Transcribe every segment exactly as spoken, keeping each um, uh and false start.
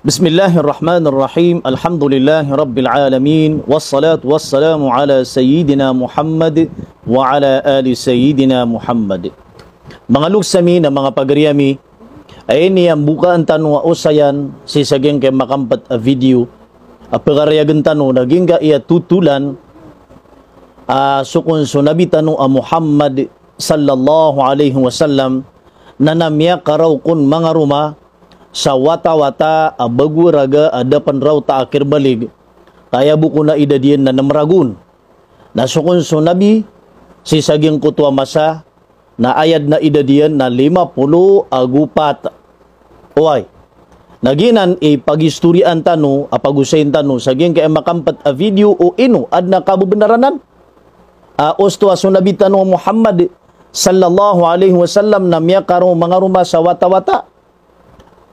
Bismillahirrahmanirrahim. Alhamdulillahi Rabbil Alamin. Wassalatu wassalamu ala Sayyidina Muhammad wa ala ali Sayyidina Muhammad. Manga loks ami na manga pagari ami, aya ini a mbokaan tano a osayan sii sa giyangkai a makampt a video a pkarayagen tano na giyangkai a totolan a so kon so Nabi tano a Muhammad sallallahu alaihi wasallam na, na miyakaraw kon mangaroma sa watawata a bago a raga a da pn raota a kirbalig, ka aya bo kon a idad iyan na nem ragon. Na so kon so Nabi sii sa giyangkoto a masa na aya dn a idad iyan na lima polo ago pat. Oway. Na giyanan i pagistoriyaan tano a pagosayin tano sa giyangkai a makampt a video o ino adn a kabebnar anan a osto a so Nabi tano a Muhammad sallallahu alaihi wasallam na miyakaraw mangaroma sa watawata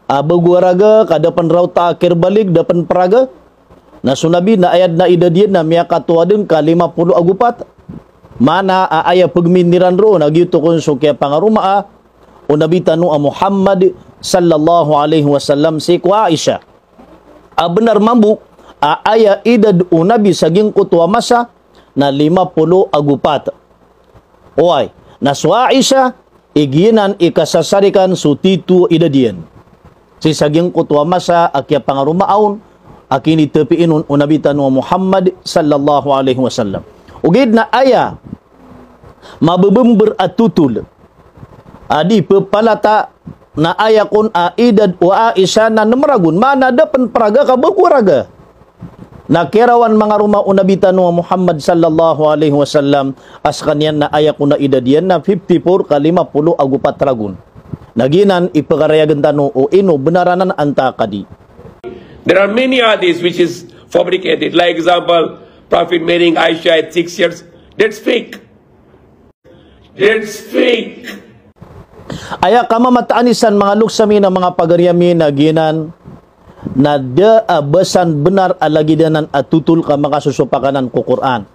a bago a raga ka da pn raota a kirbalig, da pn praga. Na so Nabi na aya dn a idad iyan na miyakatowa dn ka lima polo ago pat. Maana a aya pegmindiran roo na giyoto kon so kiyapangaromaa o Nabi tano a Muhammad sallallahu alaihi wasallam sii ko Aisha a bnar mambo a aya idad o Nabi sa giyangkoto a masa na lima polo ago pat. Oway, na so Aisha, igiyanan i kasasarikan so tito a idad iyan sii sa giyangkoto a masa a kiyapangaromaa on a kinitapiin on o Nabi tano a Muhammad sallallahu alaihi wasallam. Ogaid na aya mabebember a totol a di pepalata na aya kon a idad o Aisha na nem ragon, maana da pn praga ka bago a raga. Na kiyarawan mangaroma o Nabi tano a Muhammad sallallahu alaihi wasallam a skaniyan na aya kon a idad iyan na fifty-four ka lima polo ago pat ragon. Na giyanan i pkarayagen tano o ino bnar anan antaa kadi. There are many hadiths which is fabricated. Like example, Prophet marrying Aisha at six years. That's fake. That's fake. Aya kamamataan isan, manga loks ami na manga pagari ami, na giyanan na da a ba san bnar a lagid anan a totol ka makasosopak anan ko Qur'an.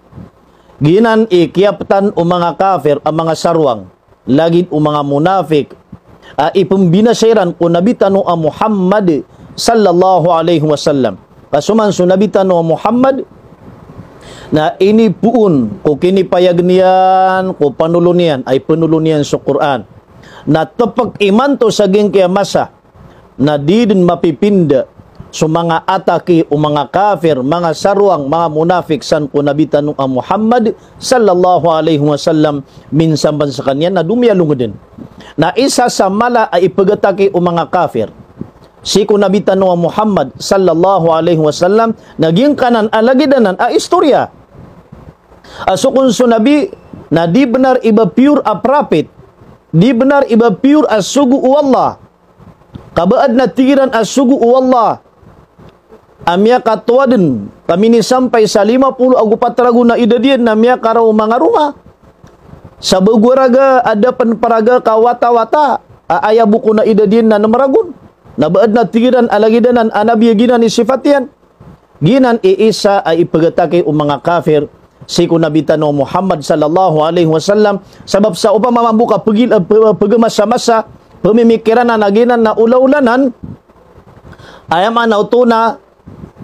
Giyanan i kiyaptan o manga kafir a manga sarwang, lagid o manga munafik, a ipembinasa iran ko Nabi tano a Muhammad sallallahu alaihi wasallam. Ka so man so Nabi tano a Muhammad na inipoon ko kinipayag niyan ko panolon iyan, a ipenolon iyan so Qur'an. Na tepek imanto sa giyangkai a masa na di den mapipinda so manga atake o manga kafir, manga sarwang, manga munafik san ko Nabi tano a Muhammad sallallahu alaihi wasallam, minsan pen sekaniyan na domiyalong den. Na isa sa mala a ipegatake o manga kafir sii ko Nabi tano a Muhammad sallallahu alaihi wasallam na giyangkanan a lagid anan a istoriya a so kon so Nabi na di benar i ba pure a prophet, di benar i ba pure a sogo o Allah. Ka ba aden a tig iran a sogo o Allah a miyakatowa den ka minisampay sa lima polo ago pat ragon a idad iyan na miyakaraw mangaroma sa bago a raga a da pen praga ka watawata a aya bo kon a idad iyan na nem ragon. Na ba aden a tig iran a lagid anan a nabi a giyanan i sifat iyan. Giyanan i isa a ipegatake o manga kafir sii ko Nabi tano Muhammad sallallahu alaihi wasallam, sabap sa opama mambo ka pegil-, eh, pe-, pegemasamasa, pemimikiran anan a giyanan na olaola anan, aya maana oto na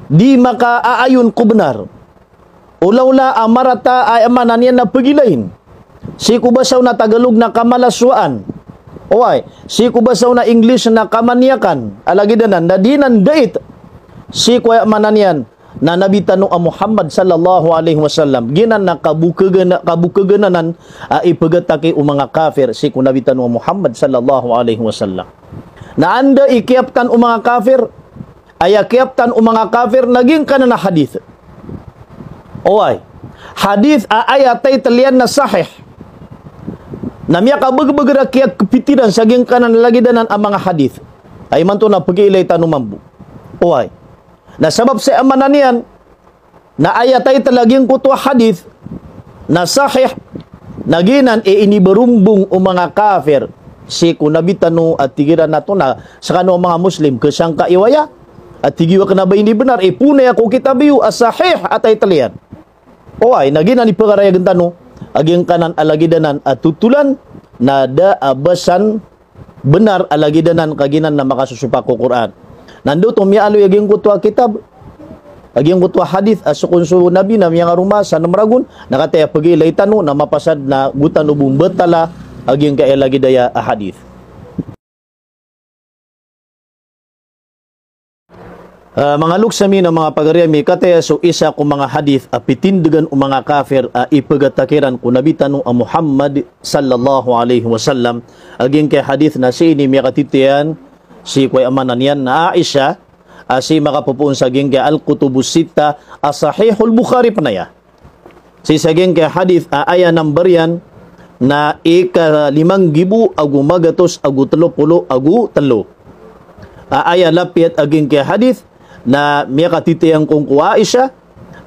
di makaaayon ko benar. Olaola a marata a aya maana niyan na pegilain. Sii ko basa on a Tagalog na kamalaswaan. Oway, sii ko basa on a English na kamaniyakan. A lagid anan, na di nan dait sii ko aya maana niyan na Nabi tano a Muhammad sallallahu alaihi wasallam. Giyanan na kabokegen, kabokegen anan a ipegatake o manga kafir sii ko Nabi tano a Muhammad sallallahu alaihi wasallam. Na anda i kiyaptan o manga kafir, aya kiyaptan o manga kafir na giyangkanan a hadith. Oway. Hadith a aya title iyan na sahih. Na miyakabegbeger a kiyakepitiran sa giyangkanan a lagid anan a manga hadith. Aya imanto na pegiilay tano mambo. Oway. Na sabap sa aya maana niyan, na aya title a giyangkoto a hadith na sahih, na giyanan i iniberombong o manga kafir sii ko Nabi tano a tig iran a oto na sekano a manga Muslim, kesangka iyo aya a tig iyo a kena ba ini benar, ipoon aya ko kitab iyo a sahih a title iyan. Oway, na giyanan i pekarayagen tano a giyangkanan a lagid anan a totolan na da a ba san benar a lagid anan ka giyanan na makasosopak ko Qur'an. Na anda oto miyaaloy a giyangkoto a kitab, a giyangkoto a hadith a so kon so Nabi na miyangaroma sa nem ragon, na kataya pagaylay tano na mapasad na go tano bo mbatala a giyangkaya lagid aya a hadith. Ah, manga loks ami na manga pagari ami, kataya so isa ko manga hadith a pitindegan o manga kafir a ipegatakiran ko Nabi tano a Muhammad sallallahu alaihi wasallam. A giyangkaya hadith na sii ini miyakatitiyan si ko aya maana niyan na Aisha, a sii makapopoon sa giyangkaya Al-Kutubus Sittah, a Sahihul Bukhari pen aya. Sii sa giyangkaya hadith a aya number iyan na ika lima nggibo ago magatos ago telo polo ago telo. A aya lapiyat a giyangkaya hadith na miyakatitiyan kon ko Aisha,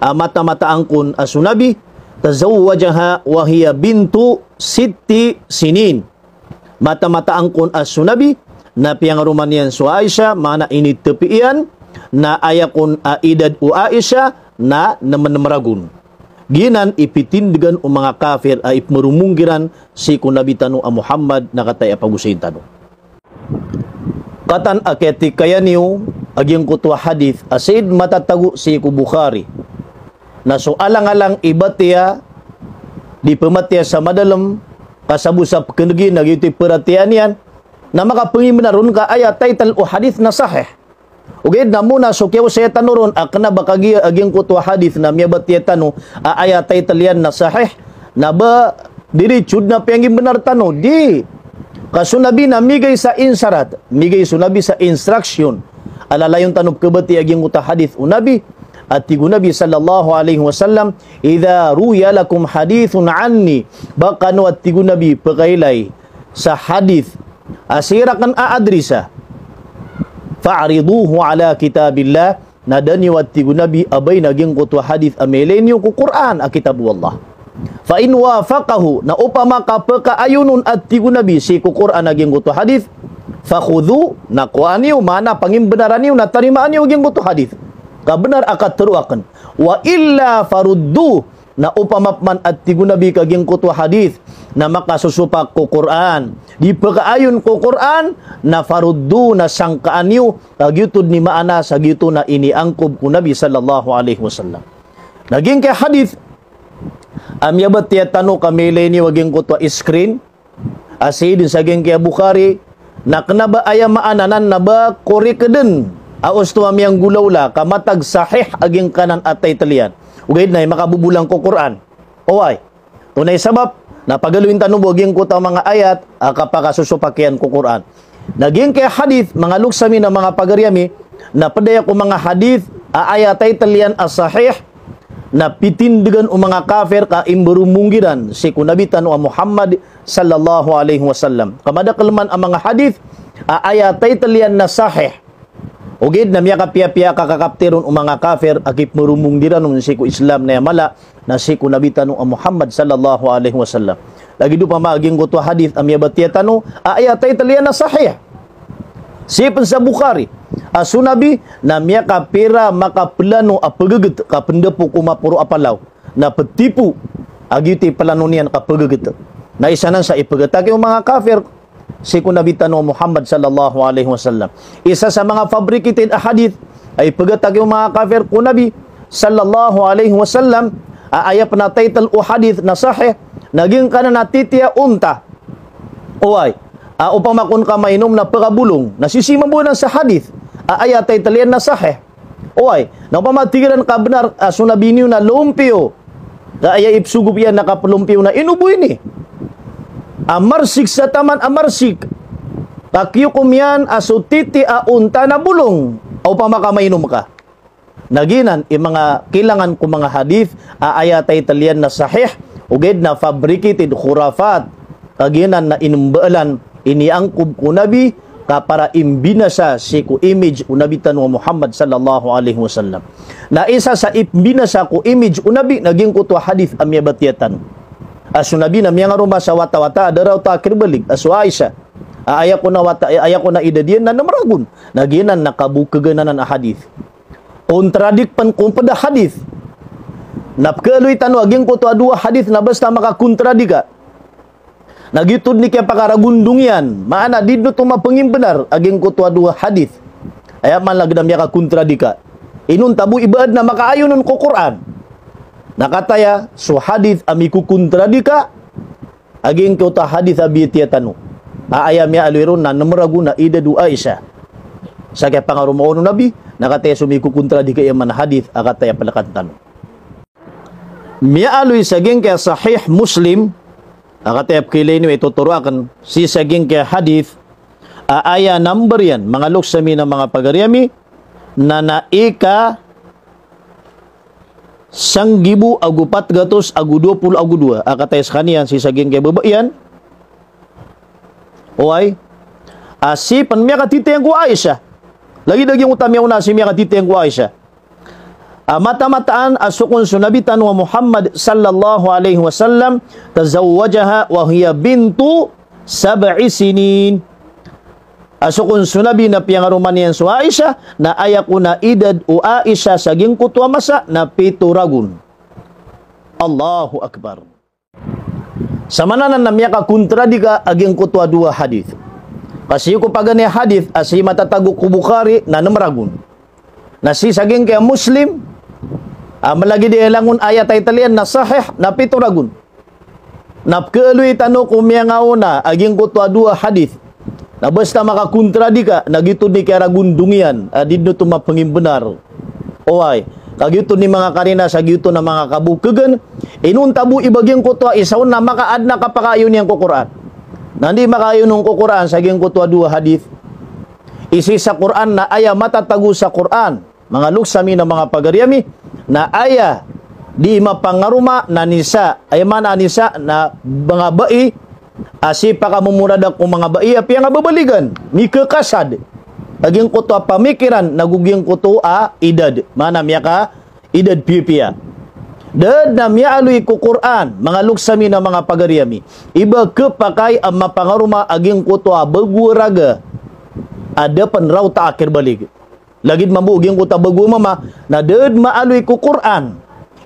a matamata angkon a so Nabi, tazawwajaha wa hiya bintu sitti sinin. Matamata angkon a so Nabi na piyangaroma niyan so Aisha, maana initepi iyan, na aya kon a idad o Aisha na nemenem ragon. Giyanan i pitindegan o manga kafir a ipmeromong kiran sii ko Nabi tano a Muhammad na kataya pagosayin tano. Katan a kiyatikayan iyo a giyangkoto a hadith a sii den matatago sii ko Bukhari. Na so alang-alang i batiya di pematiya sa madalem, ka sabo sa pekenegi na giyoto i peratiyayaan iyan, na makapengimbenar on ka aya title o hadith na sahih. Ogaid na mona so kiyaosaya tano ron a kena ba kagiya a giyangkoto a hadith na miyabatiya tano a aya title iyan na sahih, na ba diritso den a piyangimbenar tano, di. Ka so Nabi na migay sa insarat, migay so Nabi sa instruction. A lalayon tano pekebatiya a giyangkoto a hadith o Nabi, a tig o Nabi sallallahu alaihi wasallam, "Idha ruwiya lakum hadithun anni," ba kano, a tig o Nabi, pekailay sa hadith a sii raken a adrisa, "fa'riduhu ala kitabillah," na da niyo, a tig o Nabi, abayn a giyangkoto a hadith a miyailay niyo ko Qur'an a kitab o Allah. "Fa in wafaqahu," na opama ka pekaayon on, a tig o Nabi, sii ko Qur'an a giyangkoto a hadith, "fakhudhu," na kowaa niyo, maana pangimbenaran iyo, na tarimaan iyo a giyangkoto a hadith ka benar a katero aken. "Wa illa farudduh," na opama peman, a tig o Nabi, ka giyangkoto a hadith na makasosopak ko Qur'an, di pekaayon ko Qur'an, na farudduh, na sangkaan iyo, ka giyoto den i maana sa giyoto na iniangkob ko Nabi sallallahu alaihi wasallam. Na giyangkaya hadith a miyabatiya tano ka miyailay niyo a giyangkoto a screen, a sii den sa giyangkaya Bukhari, na kena ba aya maana nan na ba korek den a osto a miyanggolawla ka matag sahih a giyangkanan a title iyan. Ogaid na i makabobolang ko Qur'an. Oway. Tonaa i sabap, na pagaloyin tano bo a giyangkoto a manga ayat a kapakasosopak iyan ko Qur'an. Na giyangkaya hadith, manga loks ami na manga pagari ami, na ped aya ko manga hadith a aya title iyan a sahih, na pitindegan o manga kafir ka imberomong kiran sii ko Nabi tano a Muhammad sallallahu alaihi wasallam. Ka madakel man a manga hadith a aya title iyan na sahih, ogaid na miyakapiyapiya ka kakaptiron o manga kafir a kipmeromong kiran on sii ko Islam na aya mala na sii ko Nabi tano a Muhammad sallallahu alaihi wasallam. Lagid opama a giyangkoto a hadith a miyabatiya tano a aya title iyan na sahih, sii pen sa Bukhari, a so Nabi na miyakapira makaplano a pegeget ka pendapo ko maporo a palaw, na petipo a giyoto i plano niyan ka pegeget. Na isa nan sa ipegetaki o manga kafir sii ko Nabi tano a Muhammad sallallahu alaihi wasallam. Isa sa manga fabricated a hadith a ipegetaki o manga kafir ko Nabi sallallahu alaihi wasallam, a aya pen a title o hadith na sahih, na giyangkanan a titi a onta. Oway. A opama kon ka mainom na pekabolong, na sisii mambo nan sa hadith a aya title iyan na sahih. Oway, na opama tig iran ka benar a so Nabi niyo na lompiyo, ka aya ipesogop iyan na kapelompiyo na ino bo ini a marsik sa taman a marsik, ka kiyokom iyan a so titi a onta na bolong, a opama ka mainom ka. Na giyanan i manga kilangan ko manga hadith a aya title iyan na sahih, ogaid na fabricated, khurafat, ka giyanan na inembaalan, iniangkob ko Nabi ka para imbinasa sii ko image o Nabi tano a Muhammad sallallahu alaihi wasallam. Na isa sa imbinasa ko image o Nabi na giyangkoto a hadith a miyabatiya tano, a so Nabi na miyangaroma sa watawata a da raota a kerbalik, a so Aisha, a aya kon a wata, aya kon a idad iyan na nem ragon. Na giyanan na kabokegan anan a hadith. Kontradik pen ko ped a hadith. Na pekealoy tano a giyangkoto a dowa hadith na basta makakontradik a, na giyoto den i kiyapakaragondong iyan, maana di den oto mapengimbenar a giyangkoto a dowa hadith. Aya maana lagid a miyakakontradika. Inonta bo i ba adn a makaayon on ko Qur'an. Na kataya so hadith a mikokontradika a giyangkoto a hadith a biyatiya tano a aya miyaaloy ron na nem ragon a idad o Aisha sa kiyapangaromaan o Nabi, na kataya so mikokontradika iyan man a hadith a kataya pelekan tano. Miyaaloy sa giyangkaya Sahih Muslim a kataya pekhailay niyo i totoro aken, sii sa giyangkaya hadith a aya number iyan, manga loks ami na manga pagari ami, na na ika sanggibo ago pat gatos ago dowa polo ago dowa a kataya sekaniyan sii sa giyangkaya baba iyan. Oway. A sii pen miyakatitayang ko Aisha. Lagid a giyangkoto a miyaona a sii miyakatitayang ko Aisha. A matamataan a so kon so Nabi tano a Muhammad sallallahu alaihi wasallam, tazawwajaha wa hiya bintu sab'i sinin. A so kon so Nabi na piyangaroma niyan so Aisha, na aya kon a idad o Aisha sa giyangkoto a masa na pito ragon. Allahu Akbar. Sa maana nan na miyakakontradika a giyangkoto a dowa hadith. Ka sii ko paganay a hadith a sii matatago ko Bukhari na nem ragon. Na sii sa giyangkaya Muslim, a malagid iyan langon aya title iyan na sahih na pito ragon. Na pekhaaloy tano ko miyangaona a giyangkoto a dowa hadith. Na basta makakontradika, na giyoto i kiyaragondong iyan, a di den oto mapengimbenar. Oway, ka giyoto i manga karina sa giyoto na manga kabokegen, inonta bo i ba giyangkoto a isa on na makaadn a kapakaayon iyan ko Qur'an. Na anda i makaayon on ko Qur'an sa giyangkoto a dowa hadith. Sii sa Qur'an na aya matatago sa Qur'an. Manga loks ami na manga pagari ami, na aya di mapangaroma na nisa, aya maana a nisa na manga bai, a sii pakamomorada ko manga bai a piyangababaligan, mikekasad a giyangkoto a pamikiran nago giyangkoto a idad, maana miyakaidad piyapiya. Da den a miyaaloy ko Qur'an, manga loks ami na manga pagari ami, i ba kepakay a mapangaroma a giyangkoto a bago a raga a da pen rawta a kirbalig. Lagid mambo giyangkoto a bago a mama, na da den maaloy ko Qur'an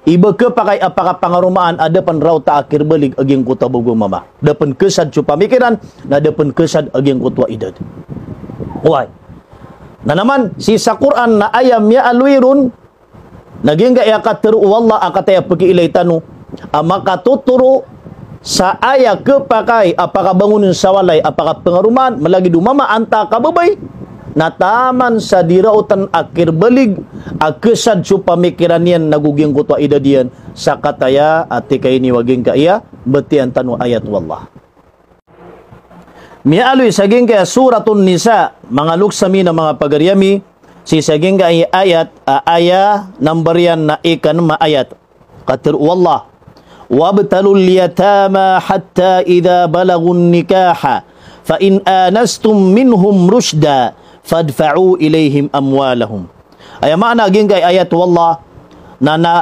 i ba kepakay a pakapangaromaan a da pen rawta a kirbalig a giyangkoto a bago a mama. Da pen kesad so pamikiran, na da pen kesad a giyangkoto a idad. Oway. Na naman, sii sa Qur'an na aya miyaaloy ron, na giyangkaya katero o Allah a kataya pekiilay tano, a makatotoro sa aya kepakay a pakabangonen sa walay a pakapengaromaan, malagid o mama antaa ka babay, na taman sa di raotan a kirbalig a kesad so pamikiran iyan nago giyangkoto a idad iyan, sa kataya a tig a ini wa giyangkaya batiyan tano ayat o Allah. Miyaaloy sa giyangkaya Suratun Nisa, manga loks ami na manga pagari ami, sii sa giyangkaya ayat, a aya number iyan na ika nem a ayat. Katero o Allah, "Wabtalul yatama hatta idha balagun nikaha, fa in anastum minhum rushda, fadfa'u ilayhim amwalahum." Aya maana a giyangkaya ayat o Allah, na na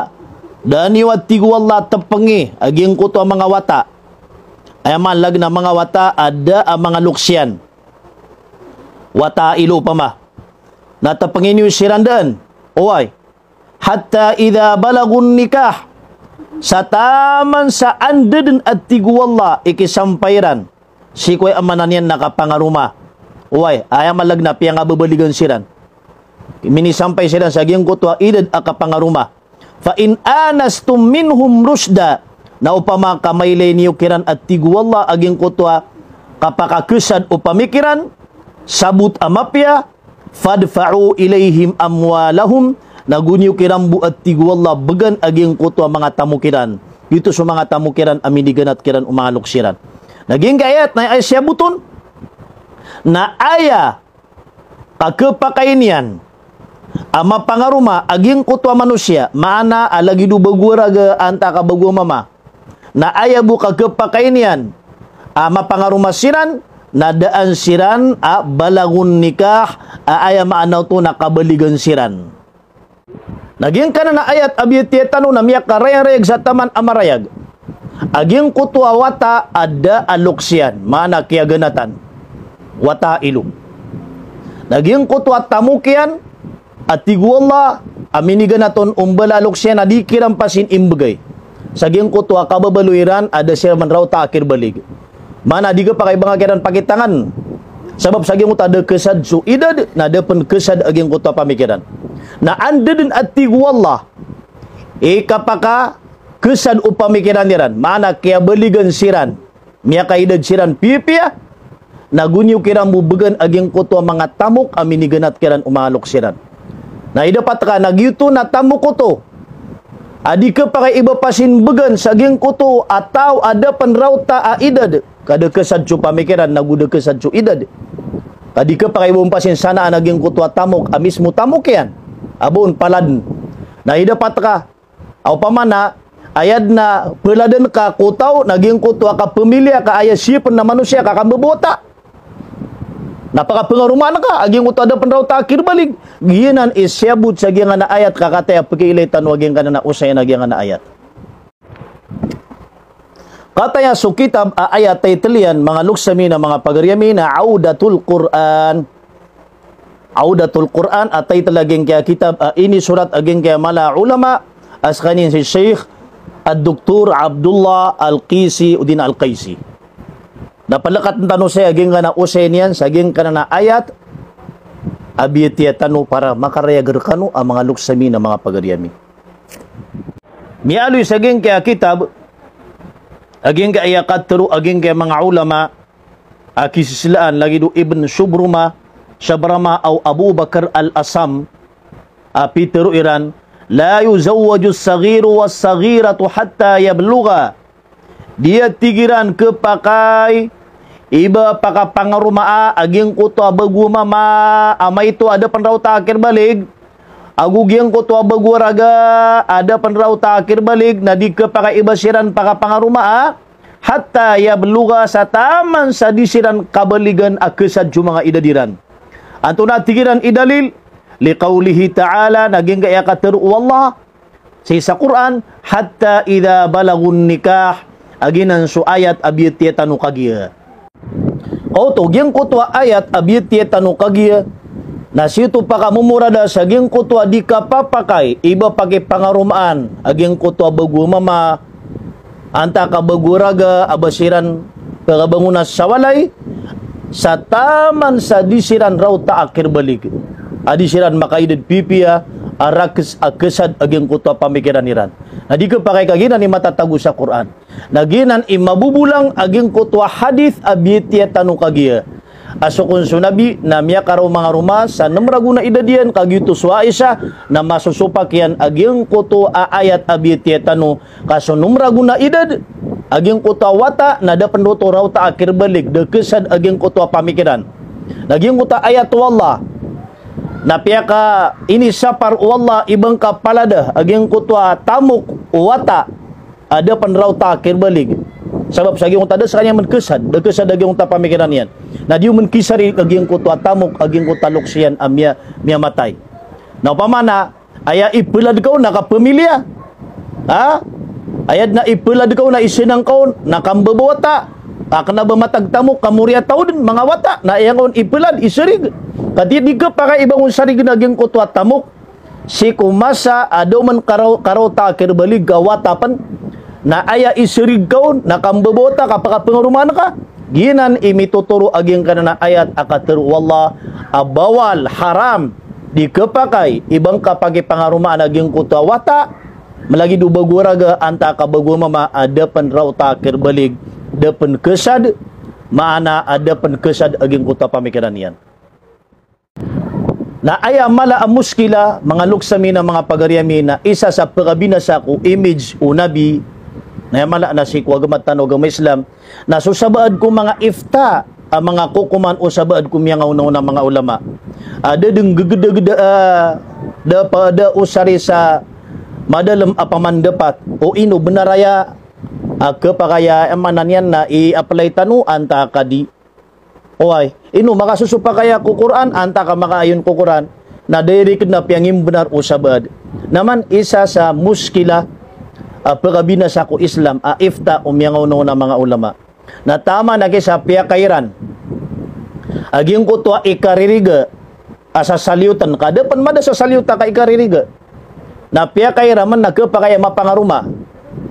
da niyo a tig o Allah tepengi a giyangkoto a manga wata. Aya maana lagid a manga wata a da a manga loks iyan. Wata a ilo opama. Na tepengi niyo siran den. Oway. Hatta idha balagun nikah. Sa taman sa anda den a tig o Allah i kisampay iran sii ko aya maana niyan na kapangaroma. Oway, aya maana lagid a piyangababaligan siran. Minisampay siran sa giyangkoto a idad a kapangaroma. Fa in anastum minhum rushda, na opama ka mailay niyo kiran a tig o Allah a giyangkoto a kapakakesad o pamikiran, sabot a mapiya, fadfa'u ilayhim amwalahum, na go niyo kiran bo a tig o Allah began a giyangkoto a manga tamok iran. Giyoto so manga tamok iran a miniganat kiran o manga loks iran. Na giyangkaya ayat na aya siyabot on, na aya ka kepakay niyan a mapangaroma a giyangkoto a manosiya, maana a lagid o bago a raga antaa ka bago a mama. Na aya bo ka kepakay niyan a mapangaroma siran, na daan siran a balagun nikah, a aya maana oto na kabaligan siran. Na giyangkanan a ayat a biyatiya tano na miyakarayarayag sa taman a marayag a giyangkoto a wata a da a loks iyan, maana kiyaganatan. Wata a ilo. Na giyangkoto a tamok iyan a tig o Allah a miniganat on o mbala a loks iyan a di kiran pasin imbegay sa giyangkoto a kababaloy iran a da siran man rawta a kirbalig. Maana di kepakay ba nga kiran pakitangan Sabap sa giyangkoto a da kesad so idad, na da pen kesad a giyangkoto a pamikiran. Na anda den a tig o Allah i kapakakesad o pamikiran iran, maana kiyabaligan siran, miyakaidad siran piyapiya, na go niyo kiran bo began a giyangkoto a manga tamok a miniganat kiran o manga loks iran. Na idapat ka na giyoto na tamok oto a di kepakaiba pasin began sa giyangkoto a taw a da pen rawta a idad, ka da kesad so pamikiran, na go da kesad so idad. Ka di kepakaiba pasin sanaan a giyangkoto a tamok a mismo tamok iyan a ba on paladen. Na idapat ka, a opama na aya den a peladen ka ko taw na giyangkoto a kapamiliya ka aya siyapen a manosiya ka kambebota. Na pakapengaromaan ka a giyangkoto a da pen rawta a kirbalig. Giyanan i siyabot sa giyangkanan a ayat ka kataya pekiilay tano a giyangkanan a osayan a giyangkanan a ayat. Kataya so kitab a aya title iyan, manga loks ami na manga pagari ami, na Audatul Quran. Audatul Quran a title a giyangkaya kitab a inisorat a giyangkaya mala a ulama a sekaniyan si Sheikh Ad-Doktor Abdullah Al-Qisi, o di na Al-Qaisi. Na palekaten tano saya a giyangkanan a osayan iyan sa giyangkanan a ayat a biyatiya tano para makarayag rekano a manga loks ami na manga pagari ami. Miyaaloy sa giyangkaya kitab a giyangkaya katero a giyangkaya manga ulama a kisisilaan lagid o Ibn Shubruma, Shabrama aw Abu Bakr Al-Asam a pitero iran, "La yuzawwaju as-saghiru was-saghiratu hatta yablugha." Di a tig iran kepakaiba pakapangaromaa a giyangkoto a bago a mama a maito a da pen rawta a kirbalig, ago giyangkoto a bago a raga a da pen rawta a kirbalig, na di kepakaiba siran pakapangaromaa, hatta yablugha, sa taman sa di siran kabaligan a kesad so manga idad iran. Antonaa tig iran i dalil? Liqawlihi ta'ala, na giyangkaya katero o Allah sii sa Quran, "Hatta idha balagun nikah." A giyanan so ayat a biyatiya tano kagiya. Oto, giyangkoto a ayat a biyatiya tano kagiya, na sii oto pakamomorada sa giyangkoto a di kapapakaiba pakipangaromaan a giyangkoto a bago a mama antaa ka bago a raga a ba siran pekabangonan sa walay, sa taman sa di siran rawta a kirbalig, a di siran makaidad pipiya, a rakes a kesad a giyangkoto a pamikiran iran. Na di kepakai ka giyanan i matatago sa Quran. Na giyanan i mabobolang a giyangkoto a hadith a biyatiya tano kagiya. A so kon so Nabi na miyakaraw mangaroma sa nem ragon a idad iyan, ka giyoto so Aisha na masosopak iyan a giyangkoto a ayat a biyatiya tano, ka so nem ragon a idad a giyangkoto a wata na da pen oto rawta a kirbalig, da kesad a giyangkoto a pamikiran. Na giyangkoto a ayat o Allah na piyakainisapar o Allah i ba ngka palada a giyangkoto a tamok o wata a da pen rawta a kirbalig. Sabap sa giyangkoto a da sekaniyan men kesad, da kesad a giyangkoto a pamikiran iyan. Na di o men kisarig a giyangkoto a tamok a giyangkoto a loks iyan a miya, miyamatay. Na opama na aya ipelad ka on na kapamiliya. Ha? Aya den a ipelad ka on na isenang ka on na kambebota. A kena ba matag tamok ka moriya taw den, manga wata. Na aya ngka on ipelad, iserig. Ka di, di kepakaiba ngka on sarigen a giyangkoto a tamok sii ko masa a da oman karaw, karawta a kirbalig ka wata pen. Na aya iserig ka on na kambebota ka pakapengaromaan ka. Giyanan i mitotoro a giyangkanan a ayat a katero o Allah a bawal, haram, di kepakaiba ngka pakipangaromaan a giyangkoto a wata, malagid o bago a raga antaa ka bago a mama a da pen rawta a kirbalig, da pen kesad, maana a da pen kesad a giyangkoto a pamikiran iyan. Na aya mala a muskila, manga loks ami na manga pagari ami, na isa sa pekabinasa ko image o Nabi, na aya mala na sii ko agama tano a agama Islam, na so sabaad ko manga ifta a manga kokoman o sabaad ko miyangaonaona a manga ulama a da den gegedageda, a da pa, da osari sa madalem a pamandapat o ino benar aya a kepakay a, aya maana niyan na i-apply tano antaa ka di. Oway, ino makasosopak aya ko Quran antaa ka makaayon ko Quran, na direct na piyangimbenar o sabaad. Na man isa sa muskila a pekabinasa ko Islam a ifta o miyangaonaona a manga ulama. Na taman a kisa piyakay iran a giyangkoto a ikaririga a sasaliyotan ka, da pen mada sasaliyotan ka ikaririga. Na piyakay iran man na kepakay a mapangaroma.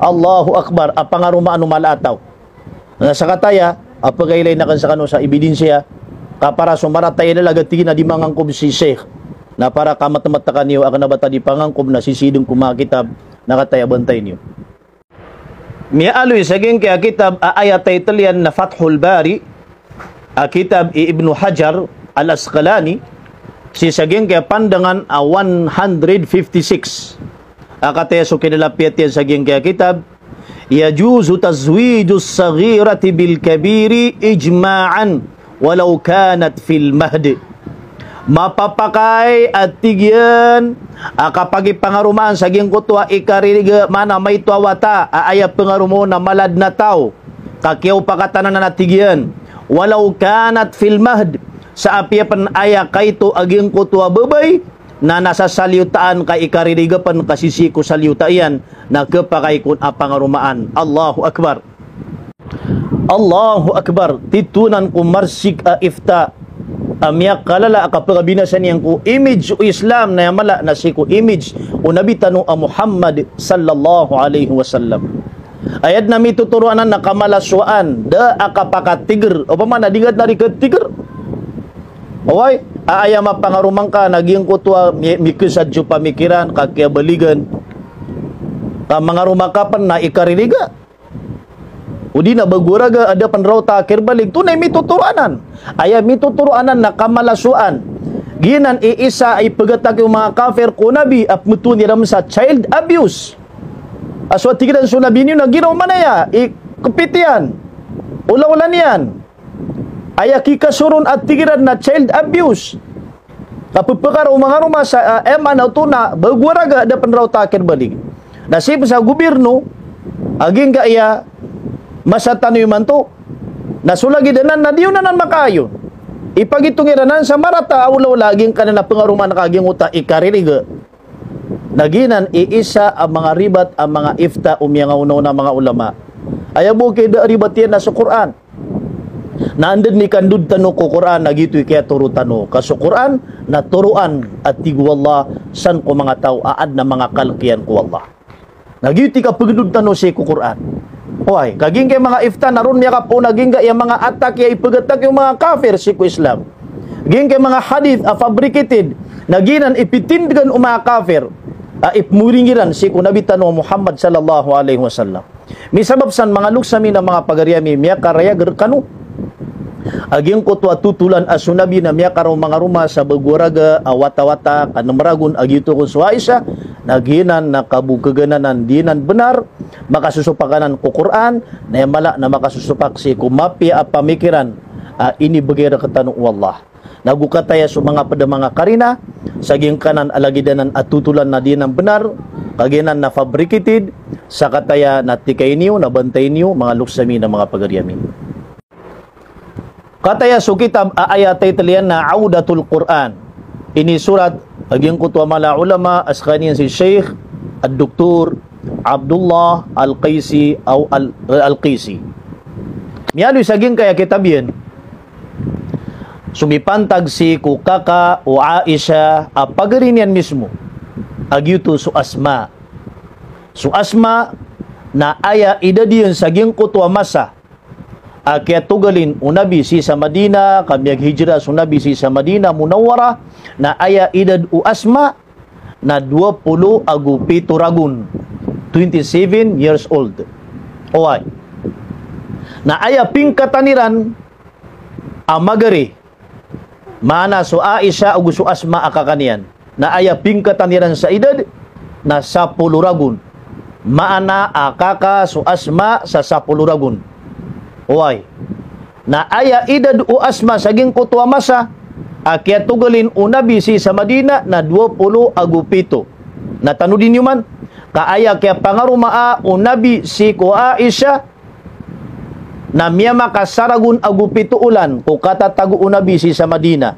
Allahu Akbar, a pangaromaan o mala a taw. Na sakataya a pekailay aken sekano sa ebidensya Ka para so marata i lalag a tig iyan a di mangangkob si Sheikh. Na para ka matmat kaniyo a kna ba ta di pangangkob na sisii dn ko manga kitab na kataya bantay niyo. Miyaaloy sa giyangkaya kitab a aya title iyan na Fathul Bari, a kitab i Ibnu Hajar Al-Asqalani, sii sa giyangkaya pandangan a one hundred fifty-six. A kataya so kinalapiyat iyan sa giyangkaya kitab, "Yajuzu tazwijus saghirati bil kabiri ijma'an walaw kanat fil mahd." Mapapakay a tig iyan a kapagipangaromaan sa giyangkoto a ikaririga, maana maito a wata a aya pangaroma on na mala dn a taw, ka kiyaopakatan anan a tig iyan, walaw kanat fil mahd, sa apiya pn aya kaito a giyangkoto a babay na nasasaliyotaan ka ikaririga pn ka sisii ko saliyota iyan na khapakay kon a pangaromaan. Allahu Akbar. Allahu Akbar. Titho anan ko marsik a ifta a miyakalala a kapagabinasa niyan ko image o Islam na aya mala na sii ko image o Nabi tano a Muhammad sallallahu alaihi wasallam. Aya dn a mitotoro anan na kamalasowaan, da a kapakatigr. Opama na di ngka dn a di katigr. Oway, a aya mapangaroma ngka na giyangkoto a mi-, mikesad so pamikiran, ka kiyabaligan. Ka mangaroma ka pn na ikaririga. O di na bago a raga a da pn raota a kirbalig. Oto na i mitotoro anan. Aya mitotoro anan na kamalasowaan. Giyanan i isa a ipegatakiw o manga kafir ko Nabi a pemetowan iran sa child abuse. A so a tig iran so Nabi niyo na giraw man aya i kepit iyan, olaola niyan. Aya kikasoron a tig iran na child abuse. Kapepekar o mangaroma sa, ah, aya maana oto na bago a raga a da pn raota a kirbalig. Na sii pn sa gobirno a giyangkaya masa tano imanto, na so lagid anan na di on anan makaayon. Ipagitong iran anan sa marata a olaola a giyangkanan a pangaromaan ka giyangkoto a ikaririga. Na giyanan i isa a manga ribat a manga ifta o miyangaonaona a manga ulama. Aya bo kida a ribat iyan na so Qur'an. Na anda dn i kandod tano ko Qur'an, na giyoto i kiyatoro tano. Ka so Qur'an na toroan a tig o Allah san ko manga taw a adn a manga kalk iyan ko Allah. Na giyoto i kapegedod tano sii ko Qur'an. Oway, ka giyangkaya manga ifta na ron miyakapoon a giyangkaya manga attack a ipegatakiw o manga kafir sii ko Islam. Giyangkaya manga hadith a fabricated, na giyanan i pitindgan o manga kafir a ipmoring iran sii ko Nabi tano a Muhammad sallallahu alaihi wasallam. Misabap san manga loks ami na manga pagari ami, miyakarayag rekano a giyangkoto a totolan a so Nabi na miyakaraw mangaroma sa bago a raga a watawata ka nem ragon a giyoto kon so Aisha, na giyanan na kabokegan anan, di nan benar, makasosopak anan ko Qur'an, na aya mala na makasosopak sii ko mapiya a pamikiran a inibegay rektano o Allah. Na go kataya so manga ped a manga karina sa giyangkanan a lagid anan a totolan na di nan benar, ka giyanan na fabricated, sa kataya na tikainiyo, na bantainiyo, manga loks ami na manga pagari ami. Kataya so kitab a aya title iyan na Audatul Qur'an. Inisorat a giyangkoto a mala a ulama a sekaniyan si Sheikh Ad-Doktor Abdullah Al-Qaisi aw Al-, Al-Qaisi. Miyaaloy sa giyangkaya kitab iyan so mipantag sii ko kaka o Aisha a pagari niyan mismo a giyoto so Asma. So Asma na aya idad iyan sa giyangkoto a masa a kiyatogalin o Nabi sii sa Madina, ka miyaghijra so Nabi sii sa Madina Munawwara, na aya idad o Asma na dowa polo ago pito ragon, twenty-seven years old. Oway. Na aya pingkatan iran a magari, maana so Aisha ago so Asma a kaka niyan, na aya pingkatan iran sa idad na sapolo ragon. Maana a kaka so Asma sa sapolo ragon. Oway. Na aya idad o Asma sa giyangkoto a masa a kiyatogalin o Nabi sii sa Madina na dowa polo ago pito. Na tanodi niyo man, ka aya kiyapangaromaa o Nabi sii ko Aisha na miyamakasaragon ago pito olan ko katatago o Nabi sii sa Madina.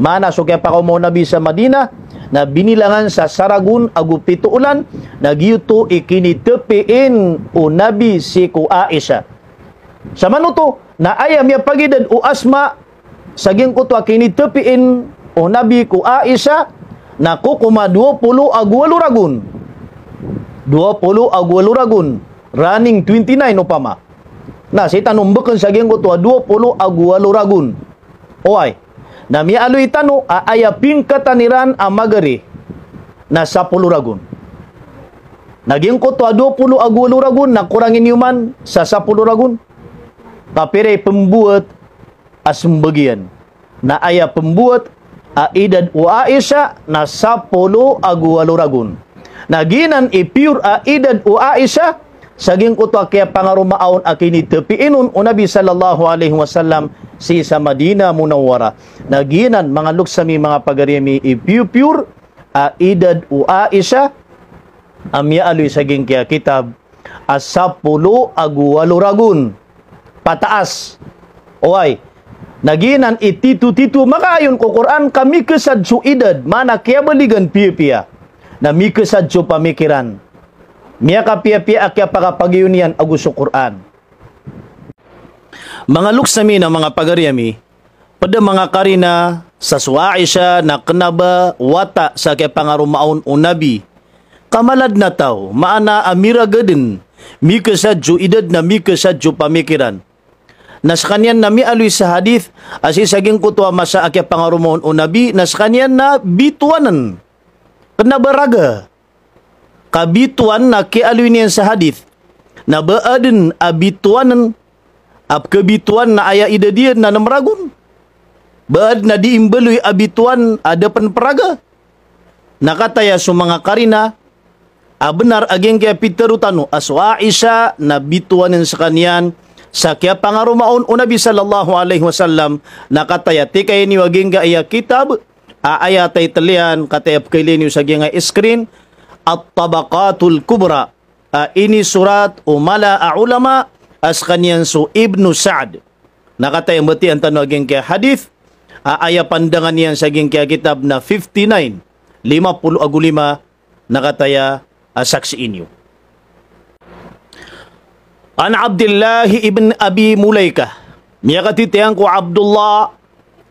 Maana so kiyapakaoma o Nabi sa Madina na binilangan sa saragon ago pito olan, na giyoto i kinitepiin o Nabi sii ko Aisha. Samanoto na aya miyapagidad o Asma sa giyangkoto a kinitepiin o Nabi ko Aisha na kokoma dowa polo ago walo ragon. Dowa polo ago walo ragon. Running twenty-nine opama. Na sii tano mbeken sa giyangkoto a dowa polo ago walo ragon. Oway, na miyaaloy tano a aya pingkatan iran a magari na sapolo ragon. Na giyangkoto a dowa polo ago walo ragon na korangin iyo man sa sapolo ragon. Ka pira i pembowat a sembag iyan? Na aya pembowat a idad o Aisha na sapolo ago walo ragon. Na giyanan i pure a idad o Aisha sa giyangkoto a kiyapangaromaa on a kinitapiin on o Nabi sallallahu alaihi wasallam sii sa Madinah Munawwarah. Na giyanan, manga loks ami, manga pagari ami, i pure-pure a idad o Aisha a miyaaloy sa giyangkaya kitab a sapolo ago walo ragon pataas. Oway. Na giyanan i tito-tito makaayon ko Qur'an ka mikesad so idad, maana kiyabaligan piyapiya. Na mikesad so pamikiran. Miyakapiyapiya a kiyapakapagayon iyan ago so Qur'an. Manga loks ami na manga pagari ami, ped a manga karina sa so Aisha na kena ba wata sa kiyapangaromaa on o Nabi. Ka mala den a taw, maana a mirageden, mikesad so idad na mikesad so pamikiran. Na sekaniyan na miyaaloy sa hadith a sii sa giyangkoto a masa a kiyapangaromaa on o Nabi, na sekaniyan na bitowanen. Kena ba raga. Ka bitowan na kiyaaloy niyan sa hadith na ba aden a bitowanen, a pekebitowan na aya idad iyan na nem ragon. Ba aden a dii mbaloy a bitowan a da pen peraga. Na kataya so manga karina a benar a giyangkaya pitero tano a so Aisha na bitowanen sekaniyan sa kiyapangaromaa on o Nabi sallallahu alaihi wasallam. Na kataya tikaini iyo a giyangkaya kitab a aya title iyan, kataya pekailay niyo sa giyangkaya screen, At-Tabaqatul Kubra, a inisorat o mala a ulama a sekaniyan so Ibnu Sa'd. Na kataya mbatiyan tano a giyangkaya hadith a aya pandangan iyan sa giyangkaya kitab na fifty-nine, lima polo ago lima, na kataya a saksii niyo. An Abdillah ibn Abi Mulaikah. Miyakatitiyang ko Abdullah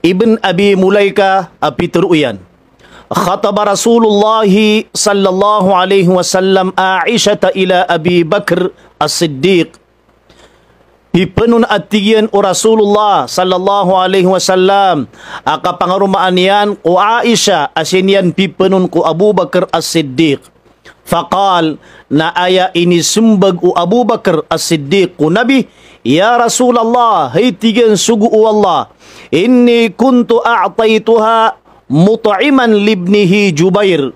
ibn Abi Mulaikah a pitero iyan. Khataba Rasulullah sallallahu alaihi wasallam Aishata ila Abi Bakr As-Siddiq. Pipenon a tig iyan o Rasulullah sallallahu alaihi wasallam a kapangaromaan iyan ko Aisha a sii niyan pipenon ko Abu Bakr As-Siddiq. Faqal, na aya inisembag o Abu Bakr As-Siddiq ko Nabi, "Ya Rasulallah, hay tig iyan, sogo o Allah, inni kuntu a'taituha mut'iman libnihi Jubair."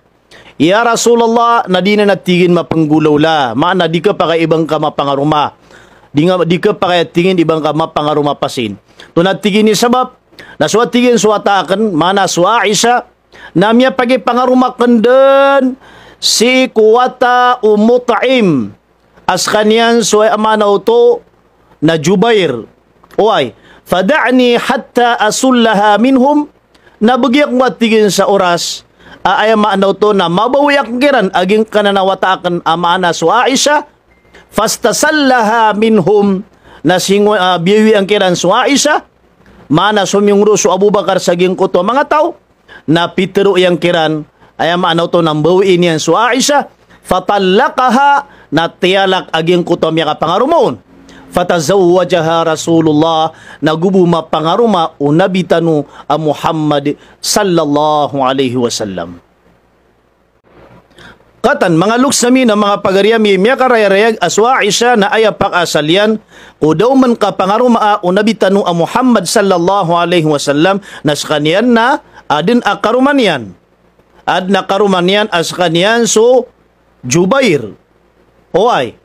Ya Rasulallah, na di na tig iyan mapenggolawla, maana di kepakay i ba ngka mapangaroma. Di nga, di kepakay a tig iyan i ba ngka mapangaroma pasin. Oto na tig iyan i sabap, na so a tig iyan so wata aken, maana so Aisha, na miyapakipangaroma aken den sii ko wata o Mut'im a sekaniyan so aya maana oto na Jubair. Oway, fada'ni hatta asullaha minhum, na begi ako a tig iyan sa oras a aya maana oto na mabawi aken kiran a giyangkanan a wata aken a maana so Aisha, fastasallaha minhum, na singo, ah, biyawi aken kiran so Aisha, maana somiyongro so Abu Bakar sa giyangkoto a manga taw, na pitero iyan kiran, aya maana oto na mbawii niyan so Aisha, fatallaqaha, na tiyalak a giyangkoto a miyakapangaroma on. Fatazawwajaha Rasulullah, na go bo mapangaroma o Nabi tano a Muhammad sallallahu alaihi wasallam. Katan, manga loks ami na manga pagari ami, miyakarayarayag a so Aisha na aya pakaasal iyan ko da oman kapangaromaa o Nabi tano a Muhammad sallallahu alaihi wasallam, na sekaniyan na aden a karoma niyan. Aden a karoma niyan a sekaniyan so Jubair. Oway.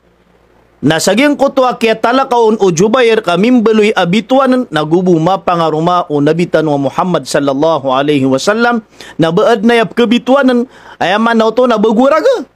Na sa giyangkoto a kiyatalaka on o Jubair ka mimbaloy a bitowanen, na go bo mapangaroma o Nabi tano a Muhammad sallallahu alaihi wasallam, na ba aden a aya pekebitowanen, aya maana oto na ba go raga.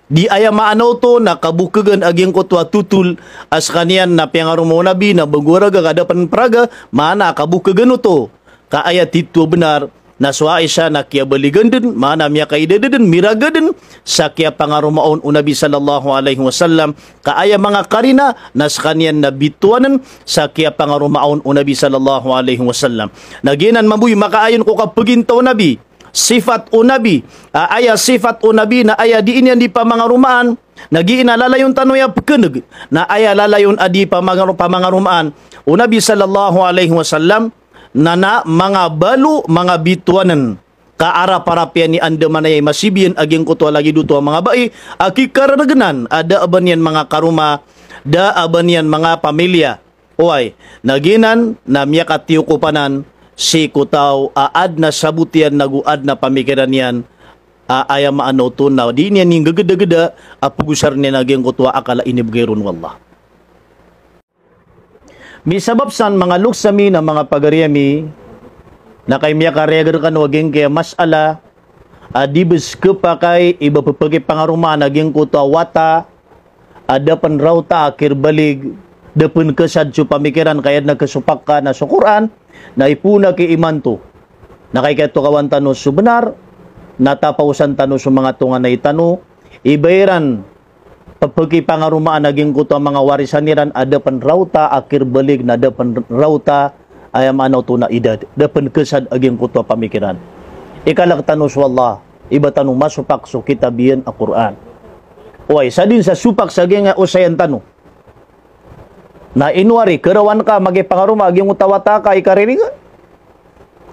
Di aya maana oto na kabokegan a giyangkoto a totol a sekaniyan na piyangaroma o Nabi na ba go raga ka da pen peraga, maana kabokegan oto. Ka aya tito a benar na so Aisha na kiyabaligan den, maana miyakaidad den, miraga den sa kiyapangaroma on o Nabi sallallahu alaihi wasallam, ka aya manga karina na sekaniyan na bitowanen sa kiyapangaroma on o Nabi sallallahu alaihi wasallam. Na giyanan mambo i makaayon ko kapegintaw o Nabi, sifat o Nabi, a, aya sifat o Nabi na aya dii niyan dii pamangaromaan, na giyanan a lalayon tano aya pekeneg, na aya lalayon a dii pamangaro-, pamangaromaan o Nabi sallallahu alaihi wasallam, na na manga balo, manga bitowanan. Ka arap-arap iyan i andamanaya i masibiyan a giyangkoto a lagid oto a manga bai a kikararagnan a da a ba niyan manga karoma, da a ba niyan manga pamilya. Oway, na giyanan na miyakatiyokopan anan sii ko taw a adn a sabot iyan nago adn a pamikiran iyan, a aya maana oto na di niyan inggagdagda a pagosaren iyan a giyangkoto a akal a inibgay ron o Allah. Misabap san manga loks ami na manga pagari ami, na kay miyakariyag rkano a giyangkaya masala a di bs khapakay i ba pphkipangaromaan a giyangkoto a wata a da pn rawta a kirbalig, da pn khasad so pamikiran ka aya dn a khasopak ka na so Qur'an, na ipoon aki imanto. Na kay kiyatokawan tano so bnar, na tapaosan tano so manga tonganay tano, i ba iran pphkipangaromaan a giyangkoto a manga warisan iran a da pn rawta a kirbalig na da pn rawta, aya maana oto na idad, da pn khasad a giyangkoto a pamikiran. Ikalk tano so Allah, i ba tano masopak so kitab iyan a Qur'an. Oway, sadn sa sopak sa giyangkaya osayan tano. Na ino ari, kharawan ka, magipangaroma a giyangkoto a wata ka i kaririga.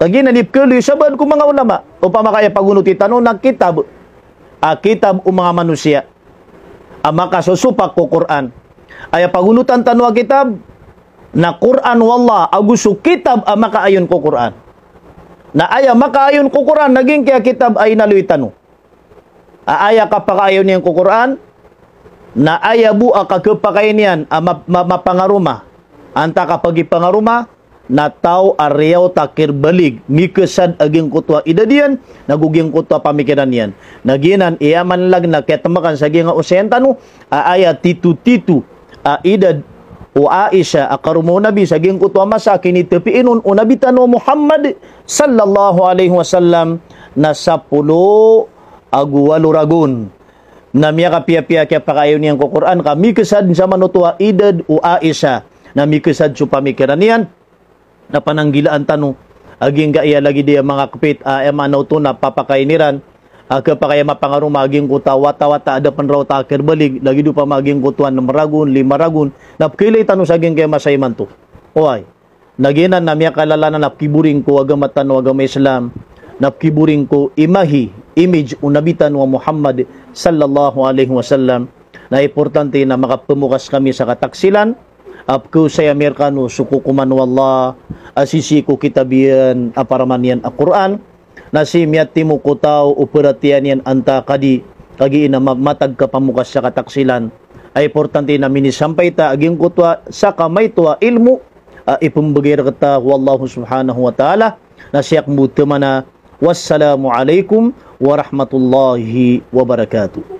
Kagiya na di pkhaaloy sa baad ko manga ulama. Opama ka aya pagonoti tano na kitab. A kitab o manga manosiya a makasosopak ko Qur'an. Aya pagonotan tano a kitab na Qur'an o Allah, ago so kitab a makaayon ko Qur'an. Na aya makaayon ko Qur'an na giyangkaya kitab a inaloy tano. A aya kapakaayon iyan ko Qur'an, na aya bo a kakhapakay niyan a ma-, ma-, mapangaroma, antaa ka pagipangaroma, na taw a riyawta a kirbalig, mikhasad a giyangkoto a idad iyan, nago giyangkoto a pamikiran iyan. Na giyanan i aya manlag na kiyatmakan sa giyangkaya osayan tano, a aya tito-tito a idad o Aisha a karoma o Nabi sa giyangkoto a masa a kinitapiin on o Nabi tano a Muhammad sallallahu alaihi wasallam na sapolo ago walo ragon. Na miyakapiyapiya a kiyapakaayon iyan ko Qur'an ka mikhasad sa manoto a idad o Aisha, na mikhasad so pamikiran iyan. Na pananggilaan tano a giyangkaya lagid iyan a manga kpit a aya maana oto na papakain iran a khapakay a mapangaroma a giyangkoto a wata-wata a da pn rawta a kirbalig, lagid opama a giyangkoto a nem ragon, lima ragon, na pkhailay tano sa giyangkaya masa imanto. Oway. Na giyanan na miyakalala na pkiboring ko agama tano a agama Islam, na pkiboring ko imahi, image o Nabi tano a Muhammad sallallahu alaihi wasallam. Na importante na makapmokas kami sa kataksilan a pkhaosay ami rkano so kokoman o Allah a sisii ko kitab iyan a paraman iyan a Qur'an. Na sii miyatimo ko taw o paratiyayaan iyan antaa ka di, kagiya na ma-, matag ka pamokas sa kataksilan. A importante na minisampay ta a giyangkoto a sakamaito a ilmo a ipmbgay rkta o Allah subhanahu wa ta'ala. Na siyak mbo tmana. Wassalamu alaikum warahmatullahi wabarakatuh.